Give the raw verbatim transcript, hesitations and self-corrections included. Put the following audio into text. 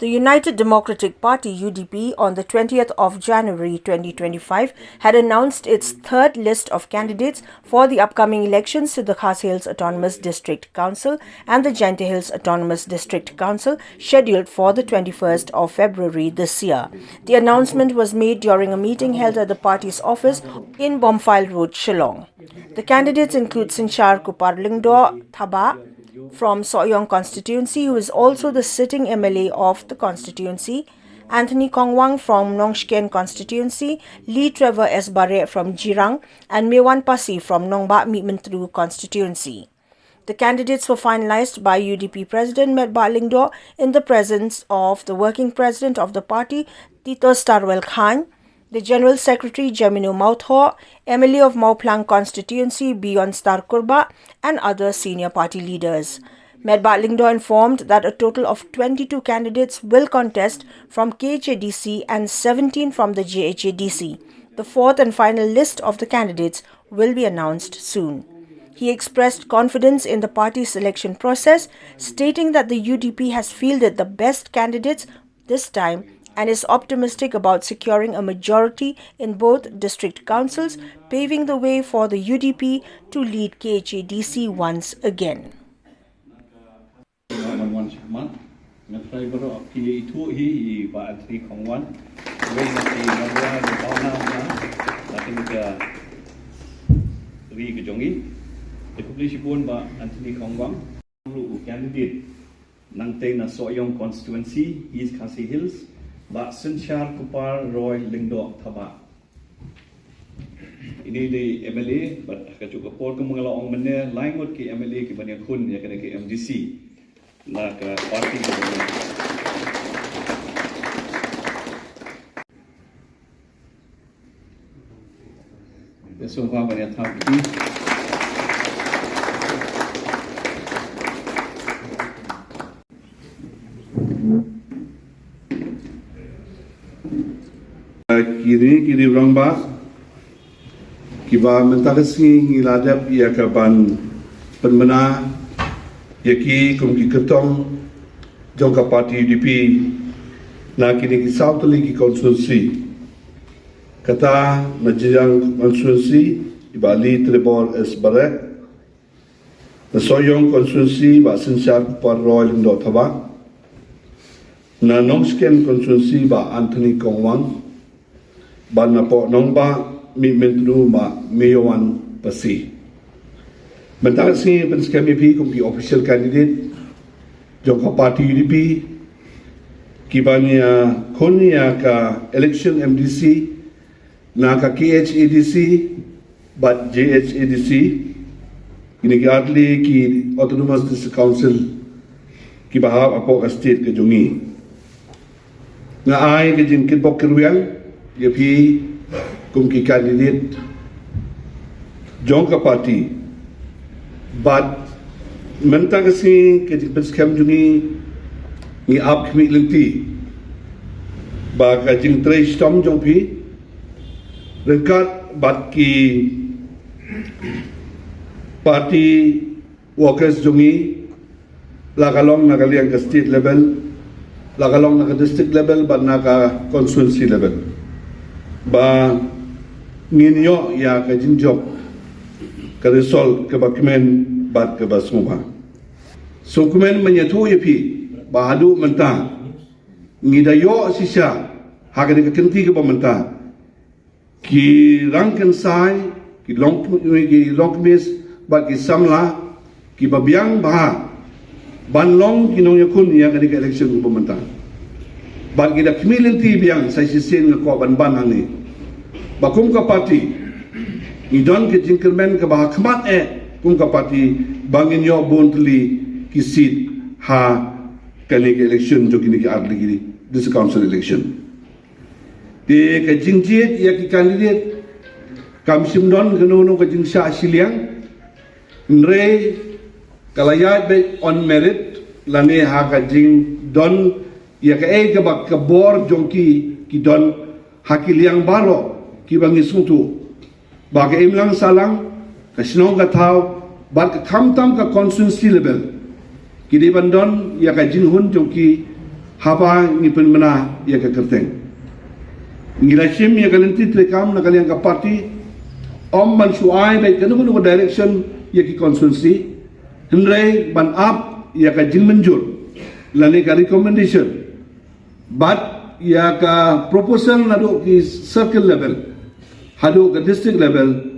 The United Democratic Party, U D P, on the twentieth of January twenty twenty-five had announced its third list of candidates for the upcoming elections to the Khasi Hills Autonomous District Council and the Jaintia Hills Autonomous District Council, scheduled for the twenty-first of February this year. The announcement was made during a meeting held at the party's office in Bomphal Road, Shillong. The candidates include Synshar Kupar Lyngdoh Thabah from Sohiong constituency, who is also the sitting M L A of the constituency, Anthony Kongwang from Nongshken constituency, Lee Trevor S Bareh from Jirang, and Maiwan Passy from Nongbah Mihmyntdu constituency. The candidates were finalized by U D P President Metbah Lyngdoh in the presence of the Working President of the party, Tito Starwell Chyne, the General Secretary Jemino Mawthoh, M L A of Mawphlang constituency Beyondstar Kurbah, and other senior party leaders. Metbah Lyngdoh informed that a total of twenty-two candidates will contest from K H A D C and seventeen from the J H A D C. The fourth and final list of the candidates will be announced soon. He expressed confidence in the party's selection process, stating that the U D P has fielded the best candidates this time and is optimistic about securing a majority in both district councils, paving the way for the U D P to lead K H A D C once again. Wan wan shahmat. Nga trai baroh phi ïa ithuh hi i Bah Anthony Kongwang. Wei na ki nongwa ni pauna na. Na kane ka ri ka jong i. Te khublei shibun Bah Anthony Kongwang. Ruh u candidate nangtei na Sohiong constituency, East Khasi Hills, Bah Synshar Kupar Roy Lyngdoh Thabah. Ini dei M L A, bad ha kajuh ka por kumba nga la ong mynne, lai ngut ki M L A kiban ïakhun ïa kane ka M D C na ka party. Ïa sngewbha ban ïa thap ïa ki. Kine ki rangbah kiba mynta ka sngi ngi la dep ïa ka ban pynbna ïa ki kum ki kyrtong jong ka party U D P na kine ki saw tylli ki constituency. Kata na Jirang constituency i Bah Lee Trevor S Bareh, na Sohiong constituency Bah Synshar Kupar Roy Lyngdoh Thabah, na Nongshken constituency Bah Anthony Kongwang, bad na poh Nongbah Mihmyntdu Bah Maiwan Passy. Mynta ka sngi pynskhem ïa phi kum ki official candidate jong ka party U D P kiban ïakhun ïa ka election M D C na ka K H A D C bad J H A D C. Kine ki ar tylli ki Autonomous District Council kiba hap hapoh ka state ka jong ngi. Nga ai ka jingkyrpad kyrwiang ïa phi kum ki candidate jong ka party. Bad mynta ka sngi ka jingpynskhem jong ngi, ngi ap khmih lynti ba ka jingtrei shitom jong phi ryngkat bad ki party workers jong ngi, la ka long na ka liang ka state level, la ka long na ka district level bad na ka constituency level, ba ngin ïoh ïa ka jingjop, ka result kaba kmen bad kaba sngewbha. Sngewkmen ban ïathuh ïa phi ba haduh mynta ngi da ïoh shisha ha kane ka kynti kaba mynta, ki rangkynsai, ki long, ki longkmie bad ki samla kiba biang bha ban long ki nongïakhun ïa kane ka election kaba mynta. Bad ki da khmih lynti biang, sa shisien nga kwah ban ban hangne ba kum ka party ngi don ka jingkyrmen kaba ha khmat eh kum ka party ba ngin ïoh bun tylli ki seat ha kane ka election jong kine ki ar tylli ki district council election. Te ka jingjied ïa ki candidate kam shym don kano kano ka jingshah shiliang, hynrei ka la ïaid beit on merit lane ha ka jingdon ïa kaei kaba ka bor jong ki ki don ha ki liang baroh kiba ngi sngewthuh. Ba ka imlang sahlang, ka shnong ka thaw, bad ka khamtam ka constituency level, ki dei ban don ïa ka jinghun jong ki Haba ngi pynbna ïa ka kyrteng, ngi la shim ïa ka lynti treikam na ka liang ka party, ym ban shu ai beit kano kano ka direction ïa ki constituency, hynrei ban ap ïa ka jingmynjur lane ka recommendation bad ïa ka proposal naduh ki circle level haduh ka district level,